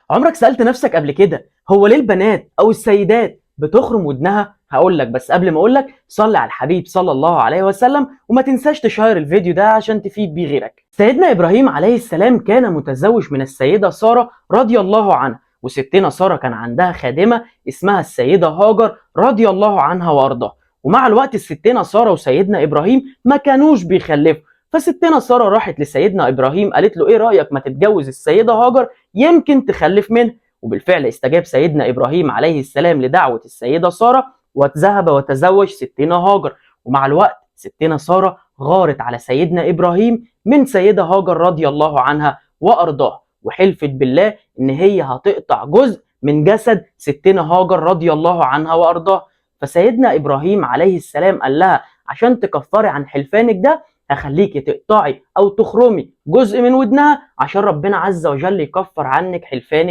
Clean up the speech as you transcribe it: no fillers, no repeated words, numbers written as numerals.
عمرك سألت نفسك قبل كده هو ليه البنات أو السيدات بتخرم ودنها؟ هقول لك، بس قبل ما اقول لك صلي على الحبيب صلى الله عليه وسلم، وما تنساش تشير الفيديو ده عشان تفيد بيه غيرك. سيدنا ابراهيم عليه السلام كان متزوج من السيدة سارة رضي الله عنها، وستنا سارة كان عندها خادمة اسمها السيدة هاجر رضي الله عنها وارضاها. ومع الوقت الستنا سارة وسيدنا ابراهيم ما كانوش بيخلفوا، فستنا سارة راحت لسيدنا ابراهيم قالت له ايه رأيك ما تتجوز السيدة هاجر يمكن تخلف منها. وبالفعل استجاب سيدنا ابراهيم عليه السلام لدعوة السيدة سارة وذهب وتزوج ستنا هاجر. ومع الوقت ستنا سارة غارت على سيدنا ابراهيم من سيدة هاجر رضي الله عنها وارضاها، وحلفت بالله ان هي هتقطع جزء من جسد ستنا هاجر رضي الله عنها وارضاها. فسيدنا ابراهيم عليه السلام قال لها عشان تكفري عن حلفانك ده هخليكي تقطعي او تخرمي جزء من ودنها عشان ربنا عز وجل يكفر عنك حلفانك.